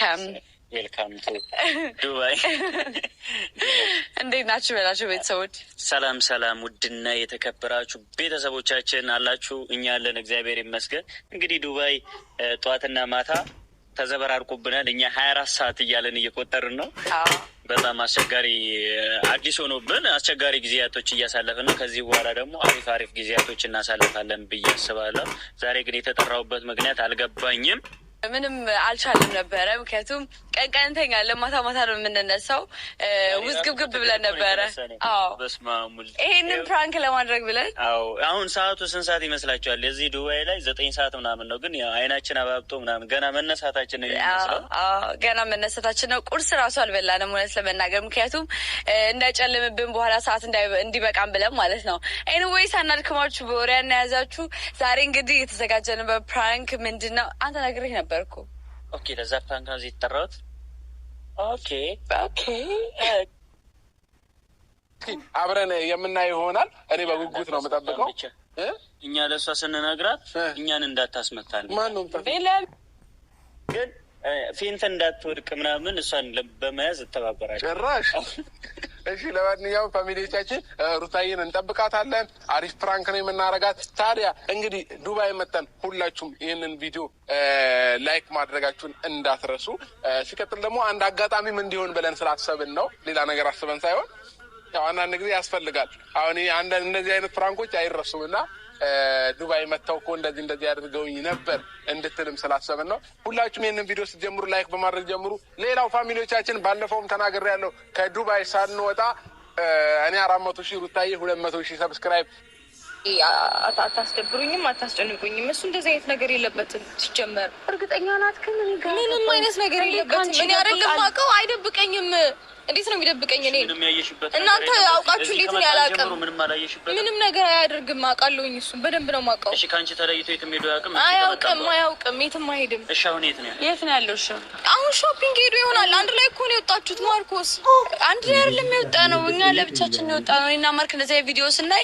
Welcome. Welcome to ዱባይ። እንዴት ናችሁ በላችሁ ቤተሰቦች? ሰላም ሰላም፣ ውድና የተከበራችሁ ቤተሰቦቻችን አላችሁ? እኛ ያለን እግዚአብሔር ይመስገን። እንግዲህ ዱባይ ጠዋትና ማታ ተዘበራርቆብናል። እኛ 24 ሰዓት እያለን እየቆጠርን ነው። በጣም አስቸጋሪ፣ አዲስ ሆኖብን አስቸጋሪ ጊዜያቶች እያሳለፍን ነው። ከዚህ በኋላ ደግሞ አሪፍ አሪፍ ጊዜያቶች እናሳልፋለን ብዬ አስባለሁ። ዛሬ ግን የተጠራሁበት ምክንያት አልገባኝም። ምንም አልቻልም ነበረ። ምክንያቱም ቀን ቀን እንተኛለን፣ ማታ ማታ ነው የምንነሳው። ውዝግብግብ ብለን ነበረ። አዎ። በስመ አብ ወልድ። ይሄንን prank ለማድረግ ብለን። አዎ፣ አሁን ሰዓቱ ስንት ሰዓት ይመስላችኋል? የዚህ ዱባይ ላይ 9 ሰዓት ምናምን ነው፣ ግን ያው አይናችን አባብጦ ምናምን ገና መነሳታችን ነው የሚመስለው። አዎ፣ ገና መነሳታችን ነው። ቁርስ ራሱ አልበላንም እውነት ለመናገር፣ ምክንያቱም እንዳይጨልምብን በኋላ ሰዓት እንዲበቃን ብለን ማለት ነው። Anyway፣ ሳናድክማችሁ በወሬ እናያዛችሁ። ዛሬ እንግዲህ የተዘጋጀንበት prank ምንድን ነው? አንተ ነግሬህ ነበር እኮ። Okay፣ ለዛ prank ነው እዚህ የተጠራሁት። Okay. Okay. አብረን የምናየው ይሆናል። እኔ በጉጉት ነው የምጠብቀው። ብቻ እኛ ለእሷ ስንነግራት እኛን እንዳታስመታን። ማን ነው? ግን faint እንዳትወድቅ ምናምን እሷን በመያዝ እተባበራለሁ። ጭራሽ። እሺ፣ ለማንኛውም family ዎቻችን ሩታዬን እንጠብቃታለን። አሪፍ prank ነው የምናረጋት። ታዲያ እንግዲህ ዱባይ መተን ሁላችሁም ይህንን ቪዲዮ like ማድረጋችሁን እንዳትረሱ። ሲቀጥል ደግሞ አንድ አጋጣሚም እንዲሆን ብለን ስላሰብን ነው፣ ሌላ ነገር አስበን ሳይሆን ያው አንዳንድ ጊዜ ያስፈልጋል። አሁን ይሄ አንዳንድ እንደዚህ አይነት prank ኦች አይረሱም እና ዱባይ መጥተው እኮ እንደዚህ እንደዚህ አድርገውኝ ነበር እንድትልም ስላሰብን ነው። ሁላችሁም ይህንን ቪዲዮ ስትጀምሩ like በማድረግ ጀምሩ። ሌላው family ዎቻችን ባለፈውም ተናግሬያለሁ። ከዱባይ ሳንወጣ እኔ 400,000፣ ሩታዬ 200,000 subscribe አታስደብሩኝም፣ አታስጨንቁኝም። እሱ እንደዚህ አይነት ነገር የለበትም ሲጀመር። እርግጠኛ ናት ግን እኔ ጋር ምንም አይነት ነገር እንዴት የለበትም። ከአንቺ እኔ አይደለም ይደብቃል? አውቀው አይደብቀኝም። እንዴት ነው የሚደብቀኝ? እኔ ምንም ያየሽበት እናንተ ነገር የለም። አውቃችሁ እዚህ እንዴት እኔ ከመጣን አላውቅም። ጀምሮ ምንም አላየሽበትም። ምንም ነገር አያደርግም። አውቃለሁኝ፣ እሱን በደንብ ነው የማውቀው። እሺ፣ ከአንቺ ተለይቶ የትም ሄዶ አያውቅም? እዚህ ከመጣን አያውቅም፣ በኋላ። አያውቅም፣ የትም አይሄድም። እሺ፣ አሁን የት ነው ያለው? የት ነው ያለው? እሺ። አሁን shopping ሄዶ ይሆናል። አንድ ላይ እኮ ነው የወጣችሁት ማርኮስ። አንድ ላይ አይደለም የወጣ ነው። እኛ ለብቻችን ነው የወጣ ነው። እኔና ማርክ እንደዚህ ቪዲዮ ስናይ